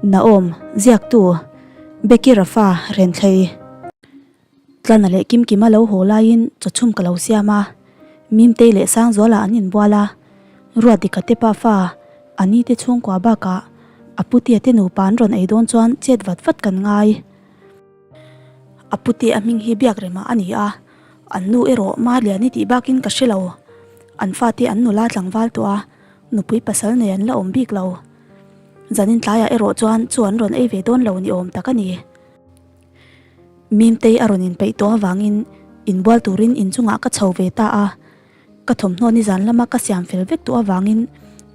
Naom, ziaktu, Becky Rafa, Renthlei. Tlana leh Kimkima lo haw laiin chawchhum ka lo siam a, Mimtei leh Sangzuala an inbual a, Ruatdika te pa fa, Ani te chhungkua bakah a putea te nupa an rawn ei dawn chuan chet vat vat kan ngai. A putea hming hi Biakrema a ni a, an nu erawh Maliani tih bakin ka hre lo. An fate an nula tlangval tawh a, nupui pasal nei an la awm bik lo. Zanin tlaiah erawh chuan chu an rawn ei ve dawn lo ni awm tak a ni. Mimtei a rawn inpeih tawh avangin inbual turin inchungah ka chho ve ta a, ka thawmhnaw nizan lama ka siam fel vek tawh avangin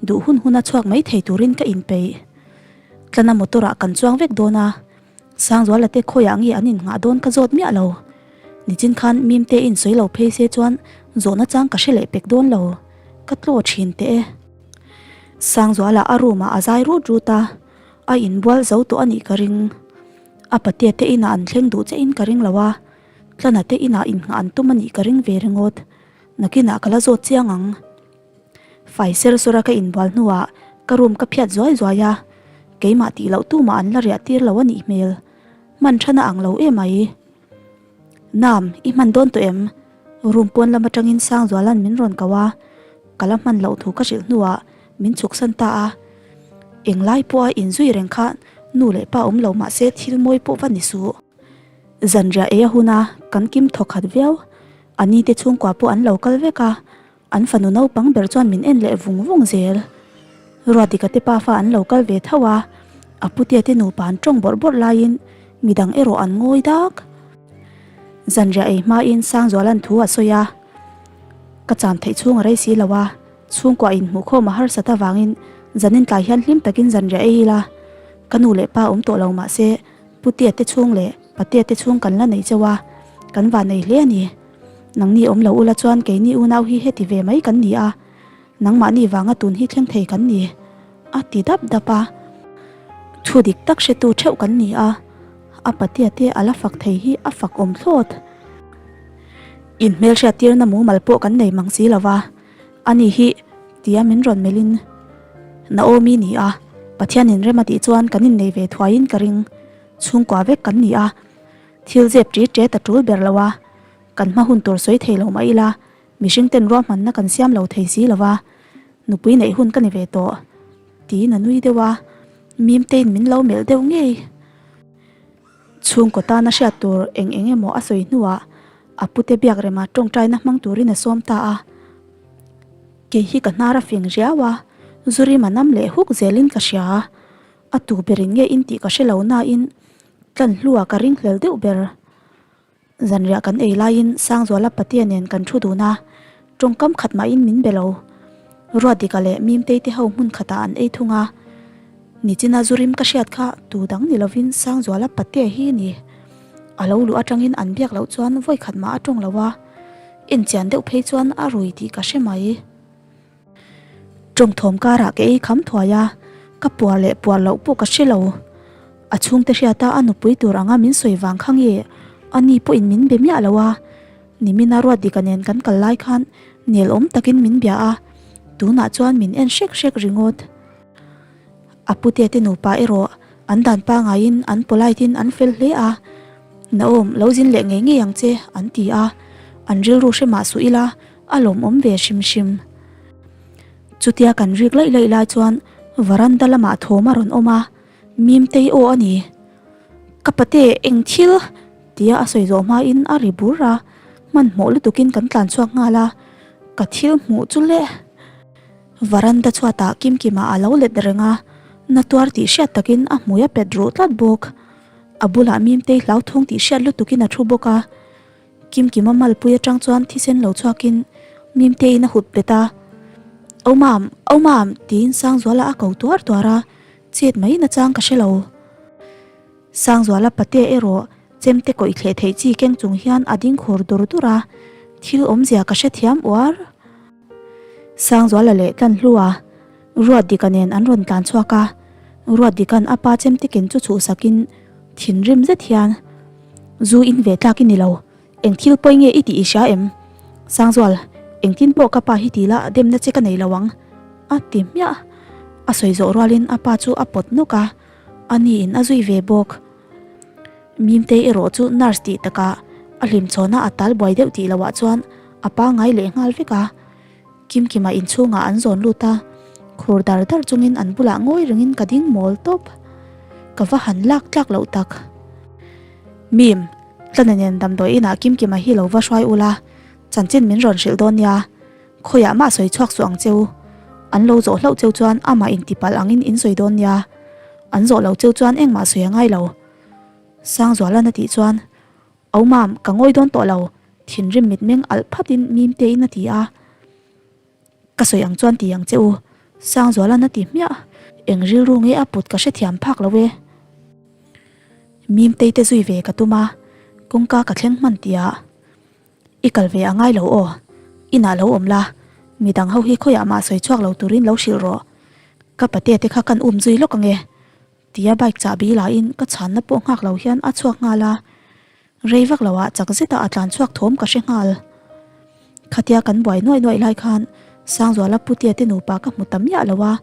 duh hun huna chhuak mai thei turin ka inpeih. Tlana motor ah kan chuang vek dawn a, Sangzuala te khawiah nge an innghah dawn ka zawt miah lo. Nichin khan Mimte insawi lo phei se chuan zawhna chang ka hre leh pek dawn lo. Ka tlaw thin teh e. Sangzuala a room ah a zai rut rut a, a inbual zo tawh a nih ka ring. A patea te inah an thleng duh chiahin ka ring lo a, Tlana te inah innghah an tum a nih ka ring ve ringawt. Nakinah ka la zawt chiang ang. Fai ser sawr a ka inbual hnuah ka room ka phiat zuai zuai a, keimah tih loh tumah an la riah tir lo a nih hmel. Hman than a ang lo emai. Nam, i hman dawn tawh em? Room pawn lam atangin Sangzuala'n min rawn ko a, ka la hman loh thu ka hrilh hnuah min chhuksan ta a. Englai pawha inzui reng kha nu leh pa awm lo mah se thil mawi pawh va ni suh. Zanriah ei a hun a, kan kim thawkhat viau. A ni te chhungkua pawh an lo kal vek a, An fanu naupang ber chuan min en leh vung vung zel. Ruatdika te pafa an lo kal ve tho a, a putea te nupa an tawng bawrh bawrh laiin midang erawh an ngawi dak. Zanriah ei hmain Sangzuala'n thu a sawi a, Ka cham theih chhung a rei si lo a, chhungkua inhmuhkhawm a harsat avangin zanin tlai hian hlim takin zanriah ei ila, ka nu leh pa awm tawh lo mah se putea te chhung leh patea te chhung kan la nei cheu a, kan vannei hle a ni. Nangni awm lo ula chuan keini unau hi heti ve mai kan ni a, nangmahni vanga tun hi thleng thei kan ni, a ti dap dap a. Thu dik tak hretu theuh kan ni a, a patia te a la fak thei hi a fak awm thlawt. Inhmelhriat tirna mumal pawh kan nei mang si lo va, ani hi tia min rawn melhin Naomi ni a, Pathianin rem a tih chuan kan innei ve thuaiin ka ring, chhungkua vek kan ni a. Thil zep ṭi ṭet a ṭul ber lo a, kan hma hun tur sawi thei lo mah ila, mihring ten ruahmanna kan siam lo thei si lo va, nupui neih hun ka ni ve tawh, tiin a nui deuh a, Mimtein min lo melh deuh ngei. Chhungkaw tana hriat tur eng eng emaw a sawi hnuah a pute Biakrema tawngtaina hmang turin a sawm ta a, kei hi ka hnar a fing riau a, Zurima nam leh huk zelin ka hria. A tu berin nge in tih ka hre lo nain tlan hlua ka ringhlel deuh ber. Zanriah kan ei laiin Sangzuala Patea nen kan thu dun a, tawngkam khat mahin min be lo. Ruatdika leh Mimtei te ho hmun khatah an ei thung a, nichina zurim ka hriat kha tu dang ni lovin Sangzuala Patea hi a ni. A lo luh atangin an biak loh chuan vawi khat mah a tawng lo a, enchian deuh phei chuan a rui tih ka hre mai. Tawngthawm karah ka ei kham thuai a, ka puar leh puar loh pawh ka hre lo. A chhungte hriata a nupui tur anga min sawi vang kha nge a ni pawhin min be miah lo a, nimina Ruatdika nen kan kal lai khan nelawm takin min bia a, tunah chuan min en hrek hrek ringawt. A putea te nupa erawh an dan pangaiin an polite in an fel hle a, Naom, lo zin leh ngei ngei ang che, an ti a, an rilru hre mah suh ila, a lawmawm ve hrim hrim. Chutia kan rik laih laih lai chuan varanda lamah thawm a rawn awm a, Mimtei aw a ni. Ka pate, eng thil? tia a sawi zawh hmain a ri bur a, hmanhmawh lutukin kan tlan chhuak nghal a, ka thil hmuh chu le. Varanda chhuatah Kimkima a lo let reng a, na tuar tih hriat takin a hmui a pet ruh tlat bawk. A bulah Mimtei hlauthawng tih hriat lutukin a thu bawk a. Kimkima malpui atang chuan thisen lo chhuakin Mimteiin a hut bet a. Au mam, au mam tiin Sangzuala a ko tuar tuar a, chet mai nachang ka hre lo. Sangzuala pate erawh chemte kawih thleh theih chi keng chung hian a ding khur dur dur a, thil awmzia ka hrethiam uar. Sangzuala leh Tlanhlua, Ruatdika nen an rawn tlan chhuak a, Ruatdika'n a pa chemte ken chu chhuhsakin thinrim zet hian, Zu in ve tlak i ni lo, eng thil pawi nge i tih i hria em? Sangzual, engtin pawh ka pa hi ti la demna che ka nei lo ang, a ti hmiah. A sawi zawh rualin a pa chu a pawt nawk a. A niin a zui ve bawk. Mimtei erawh chu nurse tih takah a hlimchhawn a a tal buai deuh tih loh ah chuan a pangngai leh nghal vek a. Kimkima inchhungah an zawn lut a, khur dar dar chungin an bulah ngawi rengin ka ding mawl tawp. Ka va han lak tlak loh tak. Mim, Tlana nen damdawi inah Kimkima hi lo va hruai ula, chanchin min rawn hrilh dawn nia. Khawiah mah sawi chhuak suh ang cheu. An lo zawh hlauh cheu chuan amah intipalh angin in sawi dawn nia. An zawh lo cheu chuan engmah sawi a ngai lo. Sangzualan a tih chuan, Au mam, ka ngawi dawn tawh lo, thinrim mitmeng alh phatin Mimtein a ti a. Ka sawi ang chuan ti ang che u, Sangzualan a ti hmiah. Eng rilru nge a put ka hrethiam phak lo e. Mimtei te zui ve ka tum a, kawngka ka thleng hman tihah. I kal ve a ngai lo aw, inah lo awm la, midang ho hi khawiah mah sawi chhuak lo turin lo hrilh rawh. Ka patea te kha kan um zui lawk ange. Tia bike chahbi lahin ka chhanna pawh nghak lo hian a chhuak nghal a, rei vak loah chak zeta a tlan chhuak thawm ka hre nghal. Khatia kan buai nuaih nuaih lai khan Sangzuala Putea te nupa ka hmu ta miah lo a,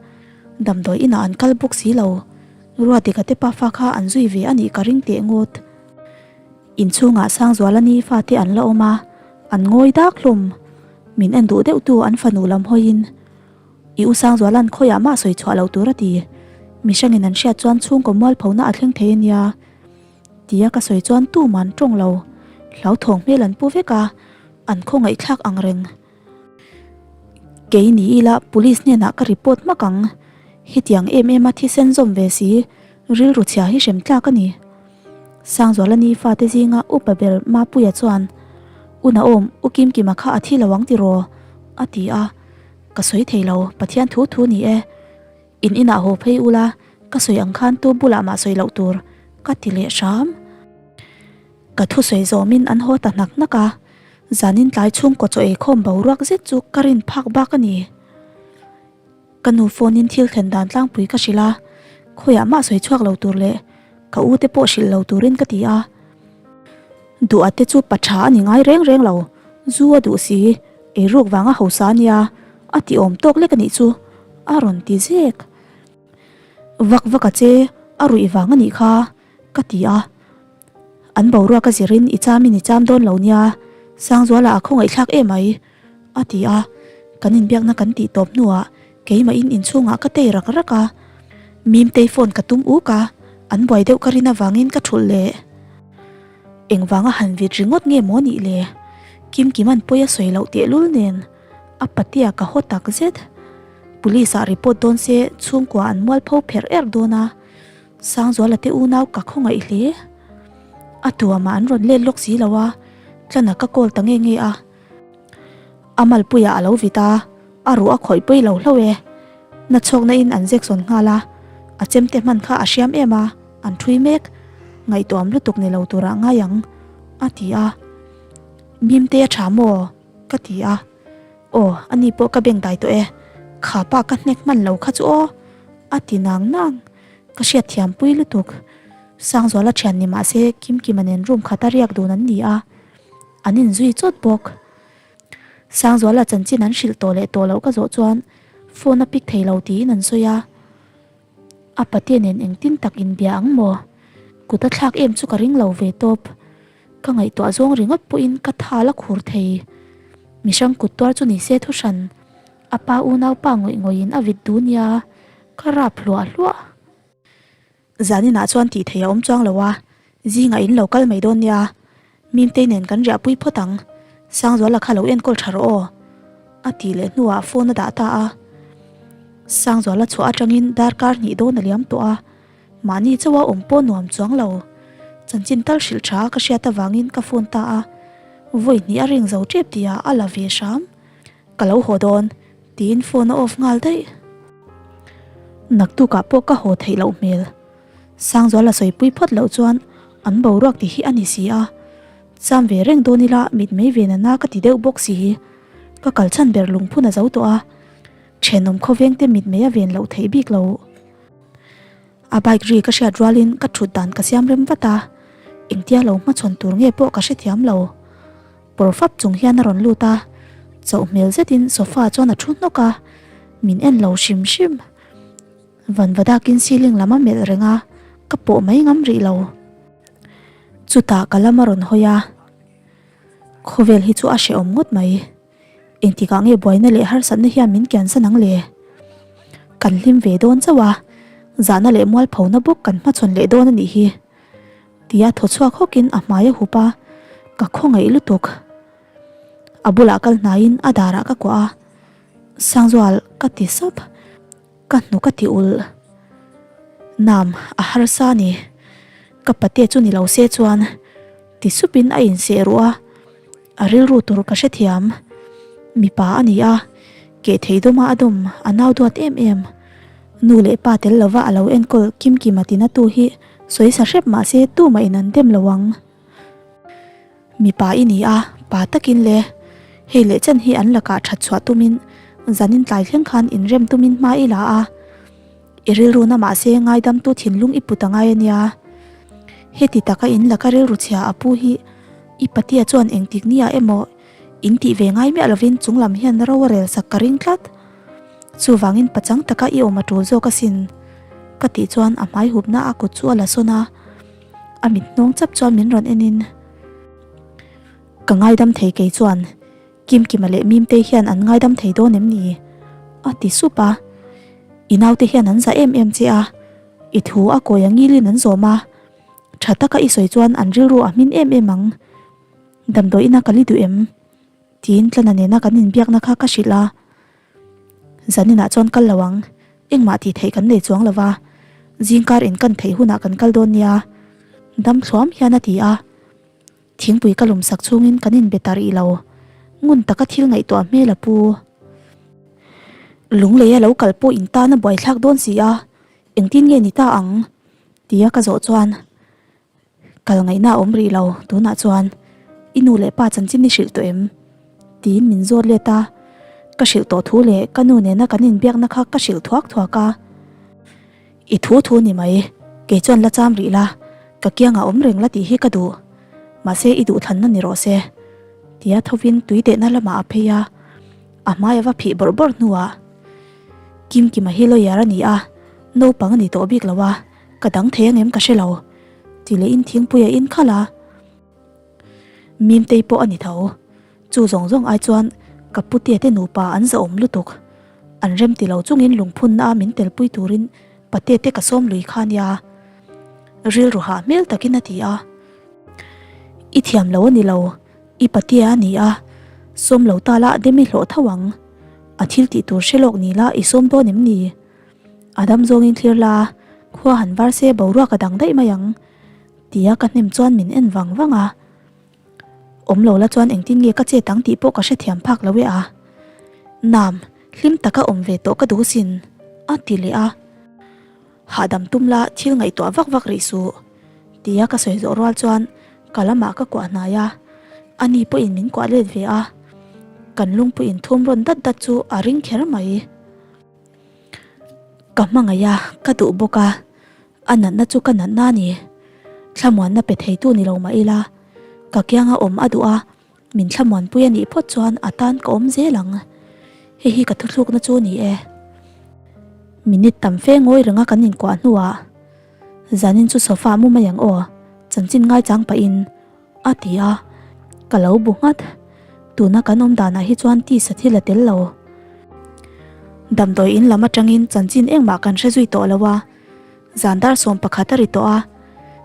damdawi inah an kal bawk si lo. Ruatdika te pafa kha an zui ve a nih ka ring teh ngawt. Inchhungah Sangzuala ni fate an la awm a, an ngawi dak hlawm. Min en duh deuhtu an fanu lam hawiin. I u Sangzuala'n khawiah mah sawi chhuah loh tur a ti. Mihrangin an hriat chuan chhungkaw mualphona a thleng thei a nia. Tia ka sawi chuan tum an tawng lo. Hlauthawng hmel an pu vek a, an khawngaihthlak ang reng. Kei ni ila police hnenah ka report hmak ang. Hetiang em em a thisen zawm ve si, rilru chhia hi hrem tlak a ni. Sangzuala ni fate zinga upa ber Mapuia chuan, U Naom, U Kimkima kha a thi lo ang tiraw? a ti a. Ka sawi thei lo, Pathian thu thu ni e. In inah haw phei ula, ka sawi ang khan tu bulah mah sawi loh tur, ka ti leh hram. Ka thusawi zawmin an haw ta hnak hnak a, zanin tlai chhungkaw chaw eikhawm boruak zet chu ka rin phak bak a ni. Ka nu phone in thil thlen dan tlangpui ka hrilh a, khawiah mah sawi chhuak lo tur leh ka u te pawh hrilh lo turin ka ti a. Duh te chu pa tha a ni ngai reng reng lo, zu a duh si, eiruk vanga hausa a nia, a ti awm tawk lek a nih chu, a rawn ti zek. Vak vak a che, a ruih vang a nih kha, ka ti a. An boruak a zirin i chamin i cham dawn lo nia, Sangzuala a khawngaihthlak emai, a ti a. Kan inbiakna kan tih tawp hnuah Keimahin inchhungah ka tei rak rak a, Mimtei phone ka tum uk a, an buai deuh ka rin avangin ka thulh leh. Engvanga han vit ringawt nge maw nih le? Kimkima'n pawi a sawi loh tehlul nen a patea ka haw tak zet. Police ah report dawn se chhungkua an mualpho pherh erh dawn a, Sangzuala te unau ka khawngaih hle. A tuamah an rawn let lawk si lo a, Tlana ka call ta nge nge a. A malpuiah a lo vit a, a ruh a khawih pawi lo hlauh e. Na chhawkna in an zek sawn nghal a, a chemte hman kha a hriam em a, an thui mek. Ngaihtuam lutuk ni lo turah ngai ang, a ti a. Mimte a tha maw? ka ti a. Aw, ani pawh ka beng dai tawh e. Kha pa ka hnek hman lo kha chu aw, a ti nang nang. Ka hriatthiam pui lutuk. Sangzuala thian ni mahse Kimkima nen room khata riak dun an ni a. An inzui chawt bawk. Sangzuala chanchin an hrilh tawh leh tawh loh ka zawh chuan phone a pick thei lo tiin an sawi a. A pate nen engtin tak inbia ang maw? Kut a thlak em chu ka ring lo ve tawp. Ka ngaihtuah zawng ringawt pawhin ka thal a khur thei. Mihrang kut tuar chu ni se thu hran. A pa unaupa ngawih ngawihin a vit duh nia, ka rap hluah hluah. Zaninah chuan tih theih a awm chuang lo a, zingah in lo kal mai dawn nia, Mimtei nen kan riahpui phawt ang, Sangzuala kha lo enkawl tha rawh aw, a tih leh hnuah phone a dah ta a. Sangzuala chhuah atangin darkar hnih dawn a liam tawh a, mahni chauha awm pawh nuam chuang lo. Chanchin tal hrilh tha ka hriat avangin ka phone ta a, vawi hnih a ring zo tep tihah a la ve hram. Ka lo haw dawn, tiin phone a off nghal daih. Naktukah pawh ka haw theih loh hmel. Sangzuala sawipui phawt loh chuan an boruak ti hi a ni si a. Cham ve reng dawn ila mitmei ve nana ka ti deuh bawk si. Ka kal chhan ber lungphun a zo tawh a. Thenawm khawveng te mitmei a ven loh theih bik lo. A bike ri ka hriat rualin ka thut dan ka siam rem vat a. Engtia lo hmachhawn tur nge pawh ka hrethiam lo. Pawr fap chung hian a rawn lut a, chauh hmel zetin sofa chuan a thu hnawk a, min en lo hrim hrim. Van va dakin ceiling lam a melh reng a, ka pawh mai ngam rih lo. Chutah ka lam a rawn hawi a, khawvel hi chu a hrehawm ngawt mai. Engtikah nge buaina leh harsatna hian min kiansan ang le? Kan hlim ve dawn chauh a, zahna leh mualphona bawk kan hmachhawn leh dawn a nih hi. Tia thaw chhuak hawkin a hmai a hup a, ka khawngaih lutuk. A bulah kal hnaiin a darah ka kuah a, Sangzual ka ti sap, ka hnuk a ti ulh. Nam, a harsa a ni. Ka pate chu ni lo se chuan ti supin a inseh ruh a. A rilru tur ka hrethiam. Mipa a ni a, keh thei dawma a dawm a nau duat em em. Nu leh pa tel lova a lo enkawl Kimkima tinatu hi sawi sa hrep mah se tumah in an dem lo ang. Mipa i ni a, pa takin le. Hei leh chen hi an lakah that chhuah tumin zanin tlai thleng khan inrem tumin hma i la a. I rilru na mahse ngaidamtu thinlung i put a ngai a nia. Heti taka in laka rilru chhia a pu hi i patia chuan engtik nia emaw in tih ve ngai miah lovin chunglam hian ro a rel sak ka ring tlat. Chuvangin pachang taka i awm a tul zawk asin. Ka tih chuan a hmai hupna a kut chu a la sawn a, a mit hnawng chap chuan min rawn en in ka ngaidam thei kei chuan Kimkima leh Mimtei hian an ngaidam thei dawn em ni? a ti sup a. I naute hian an za em em che a, i thu a kawi a ngilin an zawm a, tha taka i sawi chuan an rilru a hmin em em ang. Damdawi ina ka li duh em? tiin Tlana nena kan inbiakna kha ka hrilh a. Zaninah chuan kal lo ang, engmah tih theih kan nei chuang lo va, zingkar inkan theih hunah kan kal dawn nia, dam thluam hian a ti a. Thingpui ka lum sak chhungin kan inbe ta rih lo. Ngun taka thil ngaihtuah hmel a pu. Lunglei a lo kal pawh in tan a buaithlak dawn si a, engtin nge ni ta ang? Tia ka zawh chuan kal ngaihna a awm rih lo, tunah chuan i nu leh pa chanchin i hrilh tawh em? Tiin min zawt let a, ka hrilh tawh thu leh ka nu nena kan inbiakna kha ka hrilh thuak thuak a. I thu thu ni mai, kei chuan la cham rih la, ka kiangah awm reng la tih hi ka duh. Mahse i duhthlanna ni rawh se. Tia thovin tui dehna lamah a phei a, a hmai a va phih bawrh bawrh hnuah Kimkima hi lawyer a ni a, naupang a ni tawh bik lo a, ka dang thei angem ka hre lo, ti lehin thingpui a in khalh a. Mimtei pawh a ni tho. Chu zawng zawng ai chuan ka putea te nupa an zahawm lutuk. An rem ti lo chungin lungphunna a min telpui turin patea te ka sawm lui kha nia. Rilru hah hmel takin a ti a. I thiam lo a ni lo, i patea a ni a, sawm lo ta la demi hlawh tho ang. A thil tih tur hre lawk ni la i sawm dawn em ni? A dam zawngin thlir la, khua han var se boruak a dang daih mai ang. Tia ka hnem chuan min en vang vang a. Awm lo la chuan engtin nge ka chet ang tih pawh ka hrethiam phak lo e a. Nam, hlim taka awm ve tawh ka duh sin, a ti leh a. Hahdam tum la thil ngaihtuah vak vak rih suh, tia ka sawi zawh rual chuan ka lamah ka kuah hnai a. Ani pawhin min kuah let ve a. Kan lungpuiin thum rawn dat dat chu a ring kher mai. Ka hmangaih a, ka duh bawk a. A natna chu ka natna a ni. Thlamuanna pe theitu ni lo mah ila, ka kianga awm a duh a, min thlamuanpui a nih phawt chuan a tan ka awm zel ang. Hei hi ka thuthlukna chu a ni e. Minute tam fe ngawi renga kan inkuah hnuah, Zanin chu sofa mu mai ang aw, chanchin ngaichang pahin a ti a, ka lo bu nghat. Tuna kan awm danah hi chuan tisa thil a tel lo. Damdawi in lam atangin chanchin engmah kan hre zui tawh lo a. Zan dar 11 a ri tawh a,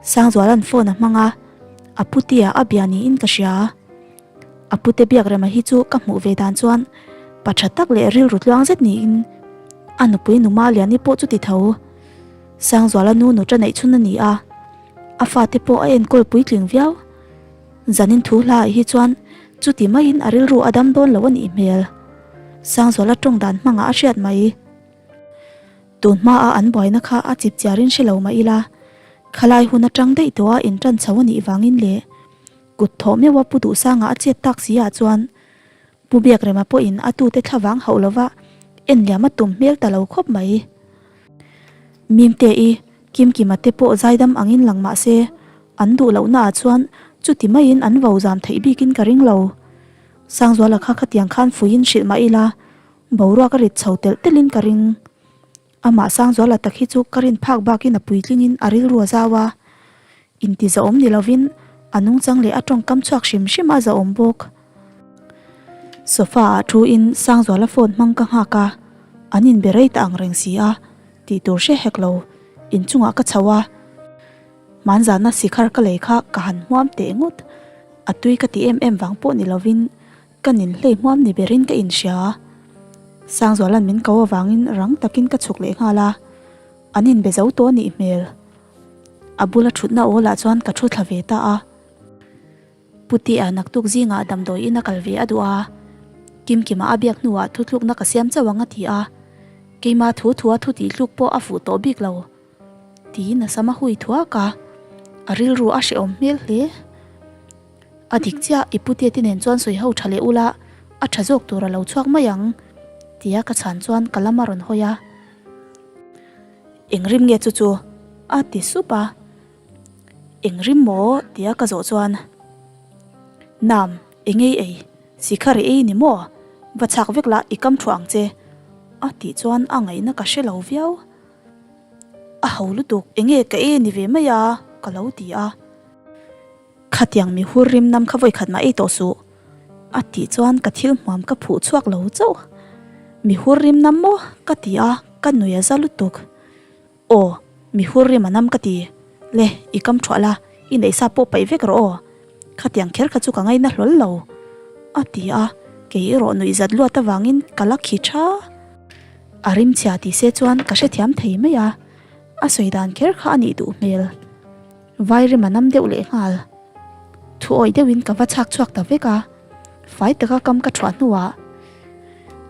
Sangzuala'n phone a hmang a, a putea a bia niin ka hria. A pute Biakrema hi chu ka hmuh ve dan chuan pa tha tak leh rilru tluang zet niin a nupui Numa Liani pawh chu ti tho. Sangzuala nu nuṭa neih chhun a ni a, a fate pawh a enkawl puitling viau. Zanin thu hlaah hi chuan chuti maiin a rilru a dam dawn lo a nih hmel. Sangzuala tawng dan hmangah a hriat mai. Tun hmaa an buaina kha a chip chiarin hre lo mah ila, khalai hun atang daih tawha intan chho a nih vangin leh kut thawh meuha Pu Duhsanga a chet tak si ah chuan Pu Biakrema pawhin a tute thlavang hauh lova en liam a tum hmel ta lo khawp mai. Mimte-i, Kimkima te pawh zaidam angin lang mah se, an duh lohna ah chuan chuti maiin an vo zam theih bikin ka ring lo. Sangzuala kha khatiang khan fuiin hrilh mah ila, Boruak a rit chho telh telhin ka ring. Amah Sangzuala tak hi chu ka rin phak bakin a puitlingin a rilru a zau a, inti zahawm ni lovin a nungchang leh a tawngkam chhuak hrim hrim a zahawm bawk. Sofa ah thu in Sangzuala phone hmang ka nghak a, an inbe rei ta ang reng si a, tih tur hre hek lo, inchungah ka chho a. Hmanzana sikhar ka lei kha ka han hmuam teh ngawt, a tui ka ti em em vang pawh ni lovin ka ninhlei hmuam ni berin ka inhria. Sangzuala'n min ko avangin rang takin ka chhuk leh nghal a, an inbe zo tawh a nih hmel. A bula thutna aw lah chuan ka thu thla ve ta a. Putea naktuk zingah damdawi in a kal ve a duh a, Kimkima a biak hnuah thuthlukna ka siam chauh ang a ti a, keima thu thua thu tihhluk pawh a fuh tawh bik lo. Tiin a sam a hui thuak a, a rilru a hrehawm hmel hle. A dik chiah, i putea te nen chuan sawi ho tha leh ula, a tha zawk tur a lo chhuak mai ang, tia ka chhan chuan ka lam a rawn hawi a. Eng rim nge chu chu? a ti sup a. Eng rim maw? tia ka zawh chuan, Nam, eng ei ei, sikhar i ei ni maw? Va chhak vek la, i kam thuah ang che, a tih chuan a ngaihna ka hre lo viau. A ho lutuk, enge ka e ni ve mai a, ka lo ti a. Khatiang mi hur rim nam kha vawikhat mah ei tawh suh, a tih chuan ka thil hmuam ka phuh chhuak lo chauh. Mi hur rim nam maw? ka ti a, ka nui a za lutuk. Aw, mi hur rim a nam ka ti. Le, i kam thuah la, i neihsa pawh paih vek rawh aw. Khatiang kher kha chu ka ngaina hlawl lo, a ti a, kei erawh nuih zat luat avangin ka la khi tha. A rimchhia ti se chuan ka hrethiam thei mai a, a sawi dan kher kha a nih duh hmel. Vai rim a nam deuh leh nghal. Thu awih deuhin ka va chhak chhuak ta vek a, fai taka kam ka thuah hnuah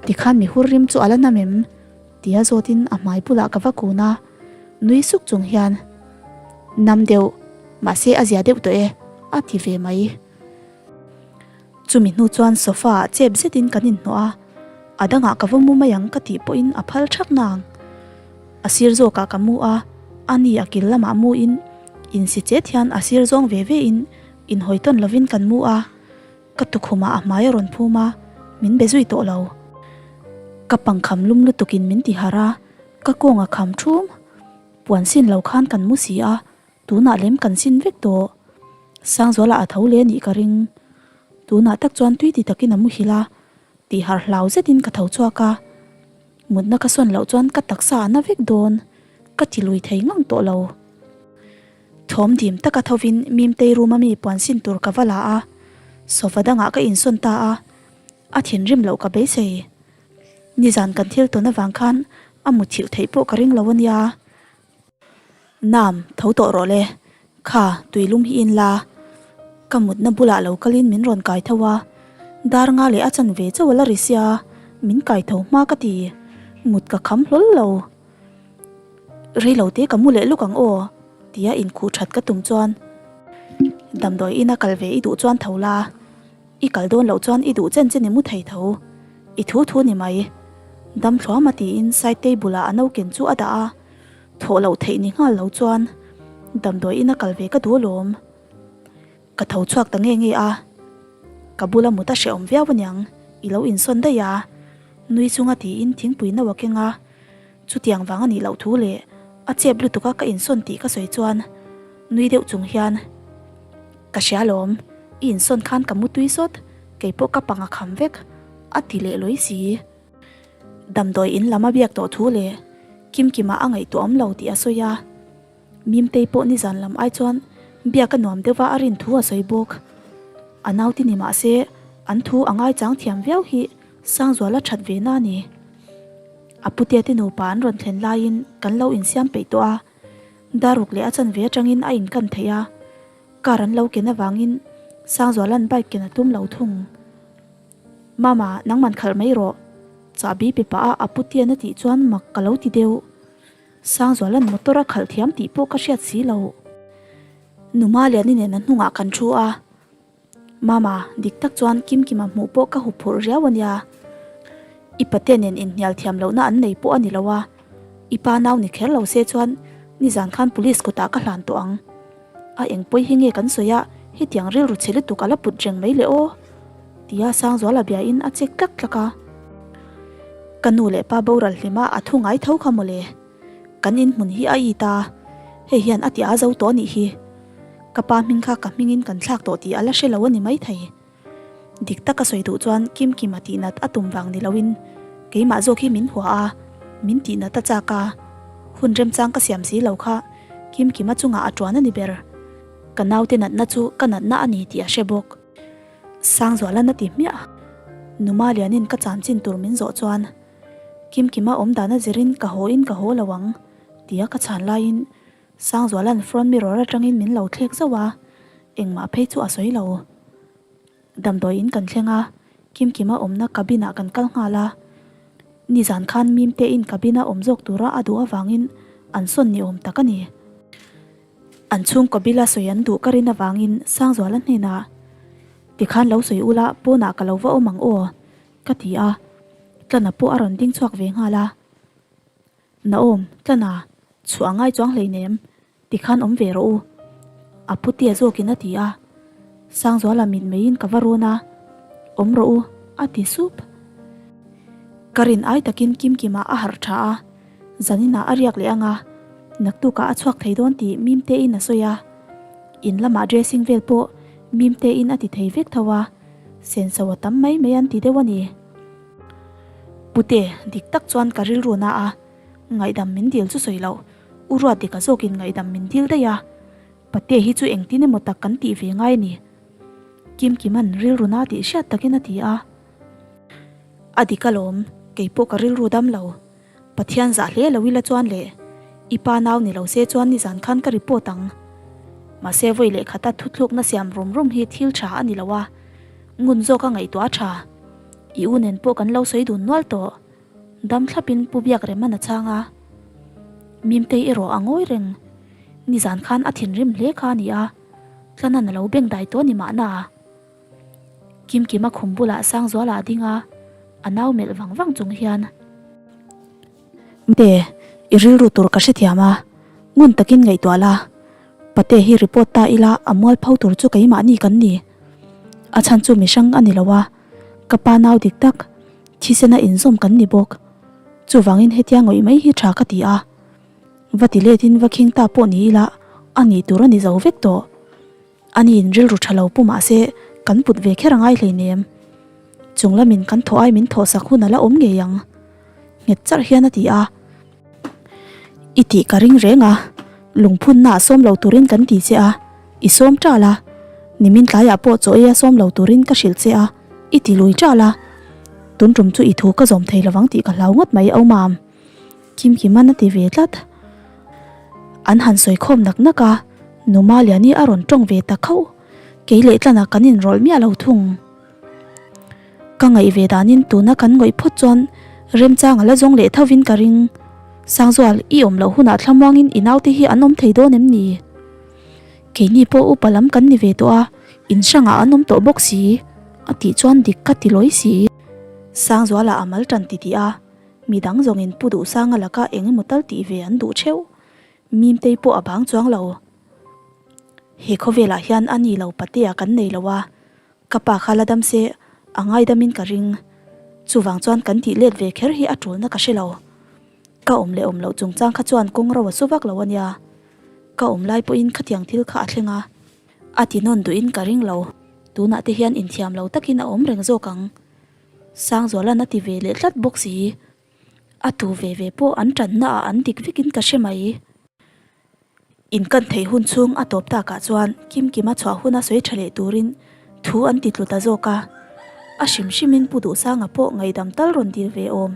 tikhan mi hur rim chu a la nam em? Tia zawtin a hmai bulah ka va kun a, nui suk chung hian, Nam deuh, mahse a zia deuh tawh e, a ti ve mai. Chumi hnu chuan sofa ah chep zetin kan inhnawh a, a dangah ka va mu mai ang ka tih pawhin a phal thak nang. A sir zawkah ka mu a, a ni a kil lamah mu in insi chet hian a sir zawng ve ve in inhawi tawn lovin kan mu a, ka tukhumah a hmai a rawn phum a, min be zui tawh lo. Ka pangkham lum lutukin min ti harh a, ka kawng a kham thum. Puan sin lo khan kan mu si a, Tunah lem kan sin vek tawh. Sangzuala a tho leh anih ka ring. Tunah tak chuan tui ti takin a muhil a, tih harh hlau zetin ka tho chhuak a. Mutna ka sawn loh chuan ka taksa a na vek dawn. Ka ti lui thei ngang tawh lo. Thawm dim taka thovin Mimtei room a mi puan sin tur ka va la a, sofa dangah ka insawn ta a. A thinrim loh ka beisei. Nizan kan thil tawn avang khan a muthilh theih pawh ka ring lo a nia. Nam, tho tawh rawh le. Kha, tuilum hi in la. Ka mutna bulah lo kalin min rawn kai tho a. Dar nga leh a chan ve chauh a la ri sia, min kai tho hma ka ti. Mut ka kham hlawl lo. Rei lo te ka mu leh luk ang aw, tia inkhuh that ka tum chuan damdawi ina kal ve i duh chuan tho la. I kal dawn loh chuan i duh chen chen i mu thei tho. I thu thu ni mai. Dam thluam a tiin side table ah a no ken chu a dah a. Thawh loh theih ni nghal lo chuan damdawi ina kal ve ka duh alawm. Ka tho chhuak ta nge nge a. Ka bula mut a hrehawm viau aniang, i lo insawn daih a. Nui chunga tiin thingpui no a keng a. Chutiang vang a nih loh thu leh a chep lutuk a ka insawn tih ka sawi chuan nui deuh chung hian Ka hria alawm, i insawn khan ka mu tui sawt, keipawh ka pang a kham vek a ti leh lawi si. Damdawi in lam a biak tawh thu leh Kimkima a ngaihtuah awm lo tih a sawi a. Mimtei pawh nizan lam ai chuan biak a nuam deuh va a rin thu a sawi bawk. A nauti ni mah se an thu a ngaichang thiam viau hi Sangzuala that ve na a ni. A putea te nupa an rawn thlen laiin kan lo insiam peih tawh a, daruk leh a chanve atangin a inkan theih a, car an lo ken avangin Sangzuala'n bike ken a tum lo thung. Mama, nangman khalh mai rawh. Chahbi pe pah a a putian a tih chuan mak ka lo ti deuh. Sangzuala'n motor a khalh thiam tih pawh ka hriat si lo. Numa Liani nen a hnungah kan thu a. Mama, dik tak chuan Kimkima hmuh pawh ka huphurh riau a nia. I pate nen inhnial thiam lohna an nei pawh a ni lo a. I pa nau ni kher lo se chuan nizan khan police kutah ka hlan tawh ang. A eng pawi hi nge kan sawi a, hetiang rilru chhe lutuk a la put reng mai le aw? Tia Sangzuala biain a chek tlak tlak a. Ka nu leh pa boral hlima a thu ngai tho kha mawle. Kan inhmun hi a it a, hei hian a ti a zo tawh a nih hi. Ka pa hming kha ka hmingin kan thlak tawh tih a la hre lo a ni maithei. Dik taka sawi duh chuan Kimkima tihnat a tum vang ni loin keimah zawk hi min hua a, min tihnat a chak a. Hun remchang ka siam si lo kha Kimkima chungah a tuan a ni ber. Ka naute natna chu ka natna a ni tih a hre bawk. Sangzualan a ti hmiah. Numa lianin ka chanchin tur min zawh chuan Kimkima awm dana zirin ka haw in ka haw lo ang tia ka chhan laiin Sangzualan front mirror atangin min lo thlek zauh a, engmah phei chu a sawi lo. Damdawi in kan thleng a, Kimkima awmna cabin ah kan kal nghal a. Nizan khan Mimte in cabin a awm zawk tura a duh avangin an sawn ni awm tak a ni. An chhungkaw bila sawi an duh ka rin avangin Sangzuala hnenah, Tikhan lo sawi ula pawnah ka lo va awm ang aw, ka ti a. Tlana pawh a rawn ding chhuak ve nghal a. Naom, Tlana, chhuah a ngai chuang hleinem, tikhan awm ve rawh u. A putia zawkin a ti a. Sangzuala mit meiin ka va rawn a, Awm rawh u, a ti sup. Ka rin ai takin Kimkima a harh tha a, zaninah a riak leh ang a, naktukah a chhuak thei dawn tih Mimtein a sawi a. In lamah dressing vel pawh Mimtein a ti thei vek tho a, senso a tam mai mai an ti deuh a ni. Pute, dik tak chuan ka rilru na a, ngaihdam min dil chu sawi loh, U Ruatdika zawkin ngaihdam min dil daih a, Pate hi chu engtin emaw tak kan tih ve ngai a ni. Kimkima'n rilru na tih hriat takin a ti a. A dik alawm, kei pawh ka rilru dam lo. Pathian zah hle lo ila chuan le, i pa nau ni lo se chuan nizan khan ka report ang. Mahse vawi leh khata thuthlukna siam rum rum hi thil tha a ni lo a, ngun zawk a ngaihtuah a tha. I u nen pawh kan lo sawi dun nual tawh. Dam thlapin Pu Biakrema'n a chhang a. Mimtei erawh a ngawi reng. Nizan khan a thinrim hle kha a ni a, Tlana'n a lo beng dai tawh a ni mahna. Kimkima khum bulah Sangzuala a ding a, a nau melh vang vang chung hian. Mte, i rilru tur ka hrethiam a, ngun takin ngaihtuah la, Pate hi report ta ila a mualpho tur chu keimahni kan ni. A chhan chu mihrang a ni lo a, ka pa nau dik tak, thisena inzawm kan ni bawk. Chuvangin hetia ngawih mai hi tha ka ti a, va ti letin va khing ta pawh ni ila a nih tur a ni zo vek tawh. A niin rilru tha lo pu mahse kan put ve kher a ngai hleinem. Chung lamin kan thawh ai min thawhsak hun a la awm ngei ang. Nghet charh hian a ti a. I tih ka ring reng a, lungphunna ah sawm lo turin kan ti che a, i sawm ṭal a. Nimin tlaiah pawh chaw ei a sawm lo turin ka hrilh che a, i ti lui ṭal a. Tun tum chu i thu ka zawm thei lovang tih ka hlau ngawt mai Aumam. Kimkiman a ti ve tlat. An han sawi khawm nak nak a, Numa Liani a rawn tawng ve ta khauh. Kei leh tlanah kan inrawlh miah lo thung. Ka ngaih ve danin tuna kan ngawih phawt chuan remchang a la zawng leh thovin ka ring. Sangzual, i awm loh hunah thlamuangin i naute hi an awm thei dawn em ni? Keini pawh upa lam kan ni ve tawh a, in hrangah an awm tawh bawk si, a tih chuan dik ka ti lawi si. Sangzuala a mal tan titih a. Mi dang zawngin Pu Duhsanga laka eng emaw tal tih ve an duh theuh. Mimtei pawh a bang chuang lo. He khawvelah hian a ni lo patea kan nei lo a, ka pa kha la dam se a ngaidamin ka ring. Chuvang chuan kan tih let ve kher hi a tulna ka hre lo. Ka awm leh awm loh chungchang kha chuan kawng ro a su vak lo a nia. Ka awm lai pawhin khatiang thil kha a thleng a, a ti nawn duhin ka ring lo. Tunah te hian inthiam lo takin a awm reng zawk ang. Sangzualan a ti ve leh tlat bawk si. A tu ve ve pawh an tanna ah an dik vekin ka hre mai. In kan theih hun chhung a tawp takah chuan Kimkima chhuah huna sawi tha leh turin thu an ti tlu ta zawk a. A hrim hrimin Pu Duhsanga pawh ngaihdam tal rawn dil ve awm.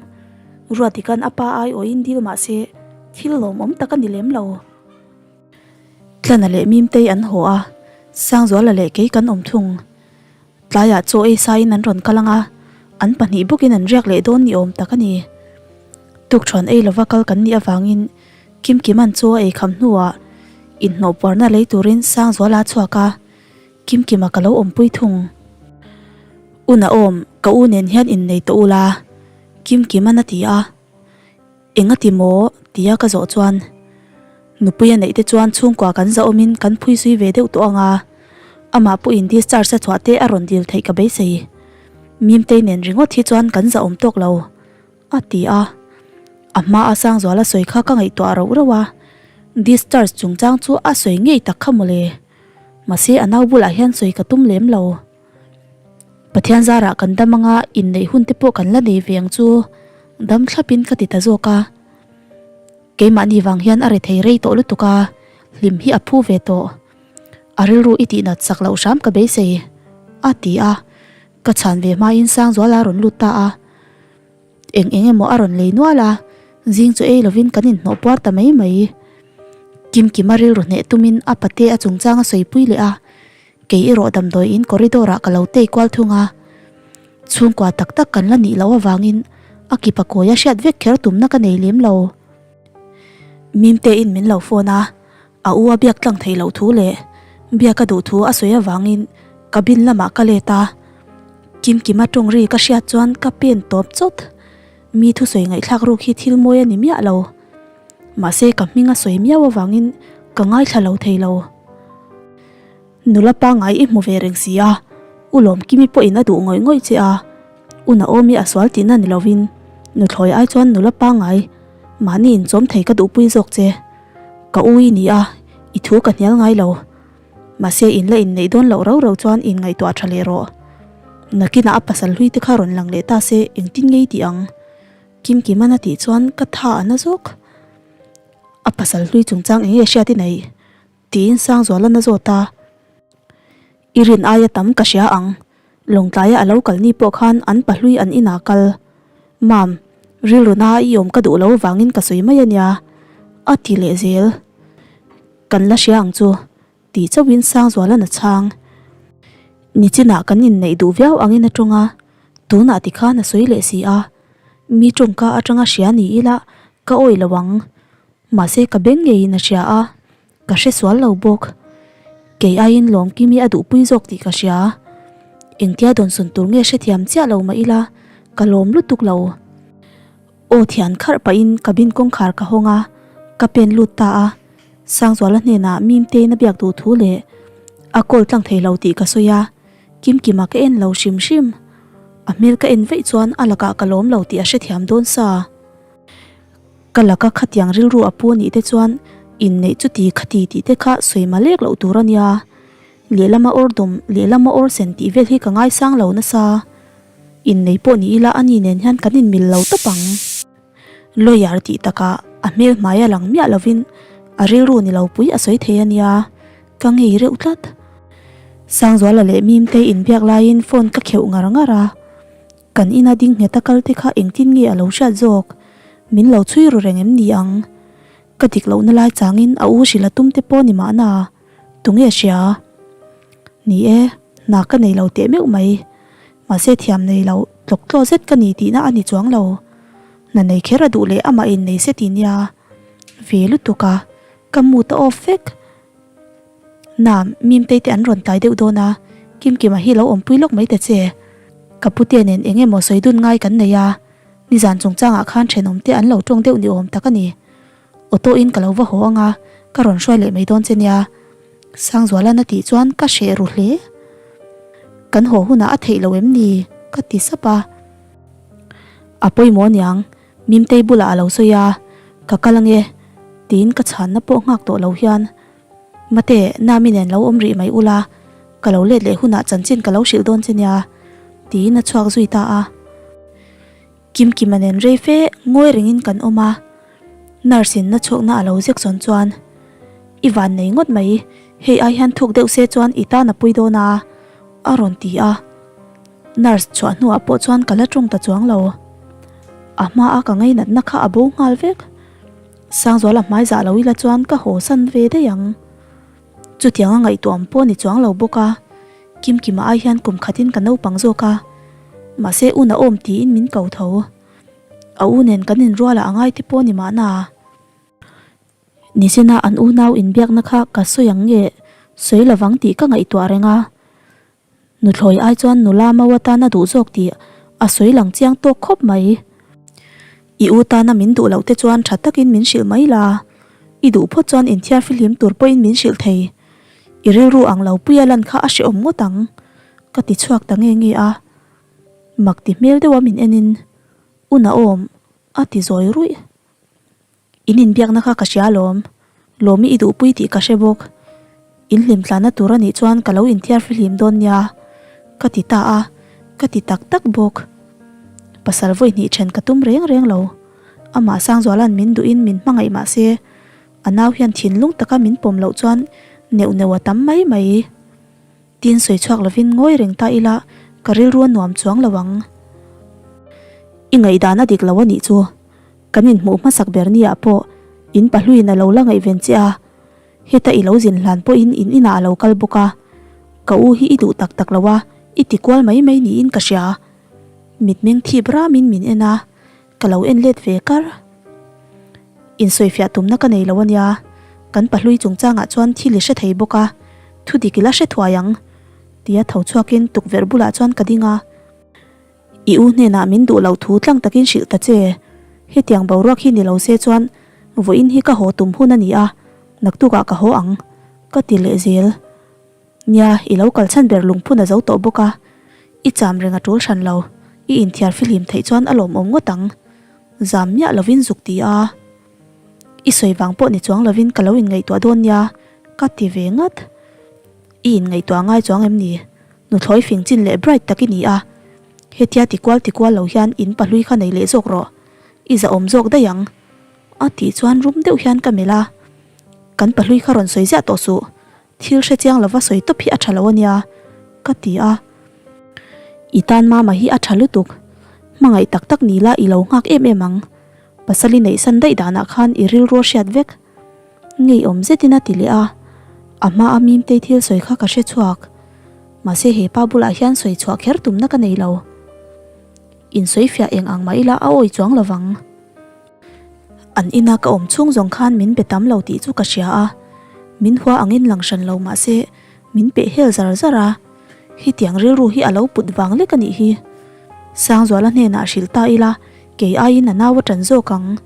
Ruatikan a pa aiawhin dil mah se thil lawmawm tak a ni lem lo. Tlana leh Mimtei an haw a, Sangzuala leh kei kan awm thung. Tlaiah chaw ei saiin an rawn kal ang a, an pahnih bawkin an riak leh dawn ni awm tak a ni. Tukṭhuan ei lova kal kan nih avangin Kimkima'n chaw a ei kham hnuah inhnawh puarna lei turin Sangzuala a chhuak a, Kimkima ka lo awmpui thung. U Naom, ka u nen hian innei tawh ula, Kimkima'n a ti a. Eng a ti maw? tia ka zawh chuan nupui a neih te chuan chhungkua kan zahawmin kan phui zui ve deuh tawh ang a, amah pawhin discharge a chhuah te a rawn dil theih ka beisei. Mimtei nen ringawt hi chuan kan zahawm tawk lo, a ti a. A hma a Sangzuala sawi kha ka ngaihtuah rauh rauh a, discharge chungchang chu a sawi ngei tak kha mawle. Mahse a nau bulah hian sawi ka tum lem lo. Pathian zarah kan dam anga inneih hun te pawh kan la nei ve ang chu dam thlapin ka ti ta zawk a. Keimahni vang hian a rethei rei tawh lutuk a, hlim hi a phu ve tawh. A rilru i tihnat sak loh hram ka beisei, a ti a. Ka chhan ve hmain Sangzuala a rawn lut ta a. Eng eng emaw a rawn lei nual a, zing chu ei lovin kan inhnawh puar ta mai mai. Kimkima rilru hneh tumin a pate a chungchang a sawipui leh a, kei erawh damdawi in corridor ah ka lo tei kual thung a. Chhungkua tak tak kan la nih loh avangin a kipa kawi a hriat vek kher tumna ka nei lem lo. Mimte in min lo phone a, a u a biak tlang theih loh thu leh biak a duh thu a sawi avangin cabin lamah ka let a. Kimkima tawng ri ka hriat chuan ka pen tawp chawt. Mi thusawi ngaihthlak ruk hi thil mawi a ni miah lo. Mahse ka hming a sawi miau avangin ka ngaithla lo thei lo. Nula pangngai i hmu ve reng si a, U Lawmkimi pawhin a duh ngawih ngawih che a, U Naomi a sual tihna ni lovin nuthlawi ai chuan nula pangngai mahni inchawm thei ka duhpui zawk che. Ka u i ni a, i thu ka hnial ngai lo. Mahse in la inneih dawn loh rau rau chuan in ngaihtuah tha leh rawh. Nakinah a pasal hlui te kha rawn lang leh ta se engtin ngei tih ang? Kimkiman a tih chuan ka tha a na zawk. A pasal hlui chungchang eng nge hriat i neih? Tiin Sangzuala na zawt a. I rin aia tam ka hria ang. Lawngtlaia a lo kal ni pawh khan an pahlui an inah kal. Mam, rilru na i awm ka duh lo vangin ka sawi mai a nia, a ti leh zel. Kan la hria ang chu, tih chauhin Sangzuala na chhang. Nichinah kan inneih duh viau angin a tawng a, tunah tikhan a sawi leh si a. Mi tawngka atanga hria ni ila ka awih lo ang. Mahse ka beng ngeiin a hria a, ka hre sual lo bawk. Kei aiin Lawmkimi a duhpui zawk tih ka hria. Engtia dawnsawn tur nge hrethiam chiah lo mah ila, ka lawm lutuk lo. Aw thian kharh pahin cabin kawngkhar ka hawng a, ka pen lut ta a. Sangzuala hnenah Mimtein a biak duh thu leh a call tlang thei lo tih ka sawi a, Kimkima ka en lo hrim hrim. A hmel ka en vaih chuan a lakah ka lawm lo tih a hrethiam dawn sa. Ka laka khatiang rilru a pu anih te chuan inneih chuti khati tih te kha sawi ma lek loh tur a nia. Lehlama awr dawm, lehlama awr sen tih vel hi ka ngaisang lo nasa. Innei pawh ni ila ani nen hian kan inmil lo tawp ang. Lawyer tih takah a hmel hmai a lang miah lovin a rilru ni lo pui a sawi thei a nia, ka ngei reuh tlat. Sangzuala leh Mimtei inbiak laiin phone ka kheuh ngar ngar a. Kan ina ding nghet a kal te kha engtin nge a lo hriat zawk? Min lo chhui ru reng em ni ang? Ka dik lohna lai changin a u hrilh a tum te pawh ni mahna, tunge hria? Ni e, hna ka nei lo teh meuh mai. Mahse thiam nei lo tlawk tlaw zet ka ni tihna a ni chuang lo. Hna nei kher a duh leh amah in nei se ti nia. Ve lutuk a, ka mood a off vek. Nam, Mimtei te an rawn tlai deuh dawn a, Kimkima hi lo awmpui lawk mai ta che. Ka pute nen eng emaw sawi dun ngai kan nei a, nizan chungchangah khan thenawm te an lo tawng deuh ni awm tak a ni. Auto in ka lo va haw ang a, ka rawn hruai leh mai dawn che nia. Sangzualan a tih chuan ka hreh ru hle. Kan haw hunah a theih lo em ni? ka ti sap a. A pawimawh aniang, Mimtei bulah a lo sawi a, ka kal ange tiin ka chhanna pawh nghak tawh lo hian Mate, Nami nen lo awm rih mai ula, ka lo let leh hunah chanchin ka lo hrilh dawn che nia, tiin a chhuak zui ta a. Kimkima nen rei fe ngawi rengin kan awm a, nurse in na chhuakna a lo zek zawn chuan, I van nei ngawt mai, hei ai hian thuk deuh se chuan i tan a pui dawn a, a rawn ti a. Nurse chhuah hnuah pawh chuan ka la tawng ta chuang lo. A hmaa ka ngainatna kha a bo nghal vek. Sangzuala hmai zah lo ila chuan ka haw san ve daih ang. Chutiang a ngaihtuah awm pawh ni chuang lo bawk a, Kimkima ai hian kum khatin ka naupang zawk a, mahse un a awm tiin min ko tho. A u nen kan inrualah a ngai te pawh ni mahna. Nicina an unau inbiakna kha ka sawi ang nge sawi lovang tih ka ngaihtuah reng a. Nuthlawi ai chuan nula mau atan a duh zawk tih a sawi lang chiang tawk khawp mai. I u tana min duh loh te chuan tha takin min hrilh mai la, i duh phawt chuan inthiar fihlim tur pawhin min hrilh thei. I rilru ang lo puia lan kha a hrehawm ngawt ang, ka ti chhuak ta nge nge a. Mak ti hmel deuha min enin, U Naom, a ti zawi ruih. In inbiakna kha ka hria alawm. Lawmi i duhpui tih ka hre bawk. In hlim tlanna tur a nih chuan ka lo inthiar fihlim dawn nia, ka ti ta a, ka ti tak tak bawk. Pasal vawi hnih then ka tum reng reng lo. Amah Sangzuala'n min duhin min hmangaih mah se, a nau hian thinlung taka min pawm loh chuan neuh neuh a tam mai mai. Tin sawi chhuak lovin ngawi reng ta ila ka rilru a nuam chuang lo ang. I ngaihdan a dik lo a nih chu. Kan inhmuh hmasak ber ni ah pawh in pahluin a lo la ngaihven che a, heta i lo zin hlan pawhin in inah a lo kal bawk a, ka u hi i duh tak tak lo a, i ti kual mai mai niin ka hria. Mitmeng thip ramin min en a, ka lo en let ve kar. Insawifiah tumna ka nei lo a nia, kan pahlui chungchangah chuan thil i hre thei bawk a, thu dik i la hre thuai ang, tia tho chhuakin tukverh bulah chuan ka ding a. I u hnenah min duh loh thu tlang takin hrilh ta che. Hetiang boruak hi ni lo se chuan vawiin hi ka haw tum hun a ni a, naktukah ka haw ang, ka ti leh zel. Nia, i lo kal chhan ber lungphun a zo tawh bawk a, i cham reng a tul hran lo, i inthiar fihlim theih chuan a lawmawm ngawt ang. Zam miah lovin zuk ti a. I sawi vang pawh ni chuang lovin ka lo inngaihtuah dawn nia, ka ti ve ngat. I inngaihtuah ngai chuang em ni? Nuthlawi fing chin leh bright tak i ni a, hetia ti kual ti kual lo hian in pahlui kha nei leh zawk rawh, i zahawm zawk daih ang, a tih chuan rum deuh hian ka melh a, Kan pahlui kha rawn sawi ziah tawh suh, thil hre chiang lova sawi tawp hi a tha lo a nia, ka ti a. I tan mama hi a tha lutuk, hmangaih tak tak ni la i lo nghak em em ang, pasal i neihsan daih danah khan i rilru a hriat vek. Ngeiawm zetin a ti leh a, a hma a Mimtei thil sawi kha ka hre chhuak. Mahse he pa bulah hian sawi chhuah kher tumna ka nei lo. Insawi fiah eng ang mah ila a awi chuang lo vang. An ina ka awm chhung zawng khan min be tam lo tih chu ka hria a, min hua angin lang hran lo mahse min peh hel zar zar a, hetiang rilru hi a lo put vang lek a nih hi. Sangzuala hnenah hrilh ta ila kei aiin a nau a ṭan zawk ang.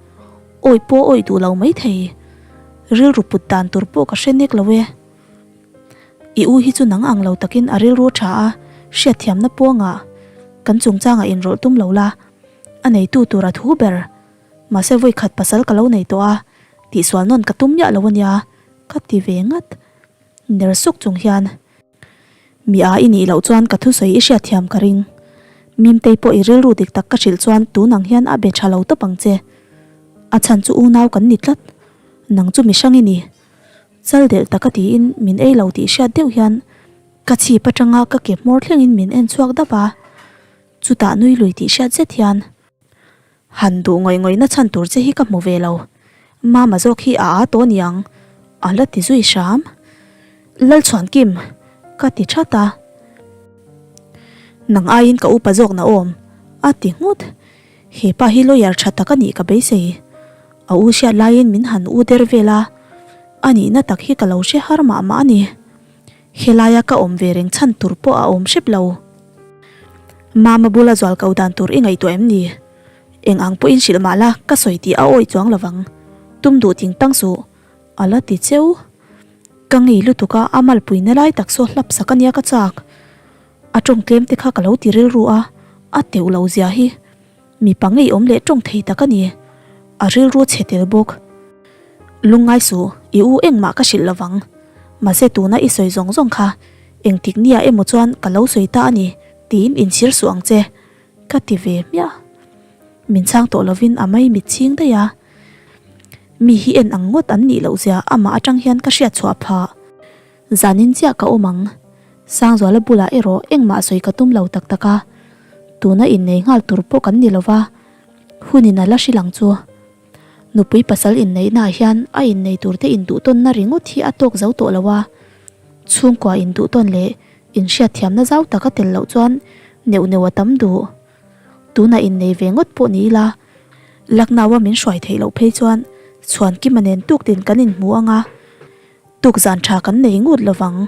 Awi pawh awih duh lo maithei. Rilru put dan tur pawh ka hre nek lo e. I u hi chu nang ang lo takin a rilru tha a, hriatthiamna puangah kan chungchangah inrawlh tum lo la, a neitu tur a thu ber. Mahse vawi khat pasal ka lo nei tawh a, tihsual nawn ka tum miah lo a nia, ka ti ve ngat. Ner suk chung hian. Mi a i nih loh chuan ka thusawi i hriatthiam ka ring. Mimtei pawh i rilru dik tak ka hrilh chuan tun ang hian a be tha lo tawp ang che. A chhan chu unau kan ni tlat. Nang chu mihrang i ni. Chal delh taka tiin min ei lo tih hriat deuh hian ka chhip atanga ka ke hmawr thlengin min en chhuak dap a. Chutah nui lui tih hriat zet hian. Han duh ngawih ngawihna chhan tur che hi ka hmu ve lo. Mama zawk hi a aa tawh niang, a la ti zui hram. Lalchhuankim, ka ti that a. Nang aiin ka upa zawk na awm, a ti nghut. He pa hi lawyer tha tak a nih ka beisei. A u hriat laiin min han u der vel a, a nihna tak hi ka lo hre har mah mah a ni. Helaia ka awm ve reng chhan tur pawh a awm hrep lo. Mama bula zual ko dan tur i ngaihtuah em ni? Eng ang pawhin hrilh mah la, ka sawi tih a awi chuang lovang. Tum duh ting tang suh, a la ti cheu. Ka ngei lutuk a, a malpuina lai tak saw hlap sak a nia ka chak. A tawng tlem te kha ka lo ti rilru a, a teuh lo zia hi. Mipa ngeiawm leh tawng thei tak a ni. A rilru chhe tel bawk. Lungngai suh, i u engmah ka hrilh lovang. Mahse tuna i sawi zawng zawng kha engtik nia emaw chuan ka lo sawi ta a ni tiin inchhir suh ang che, ka ti ve hmiah. Min chhang tawh lovin a mai mit chhing daih a. Mi hi en ang ngawt an nih loh zia amah atang hian ka hriat chhuah phah. Zanin chiah ka awm ang. Sangzuala bulah erawh engmah sawi ka tum lo tak tak a, tuna innei nghal tur pawh kan ni lova, hunin a la hrilh ang chu. Nupui pasal inneihnaah hian a innei turte induhtawnna ringawt hi a tawk zo tawh lo a, chhungkua induhtawn leh inhriatthiamna zau tak a tel loh chuan neuh neuh a tam duh. Tuna innei ve ngawt pawh ni ila, Lucknow-a min hruai theih loh phei chuan Chhuankima nen tuktin kan inhmu ang a, Tukzan tha kan nei ngut lovang.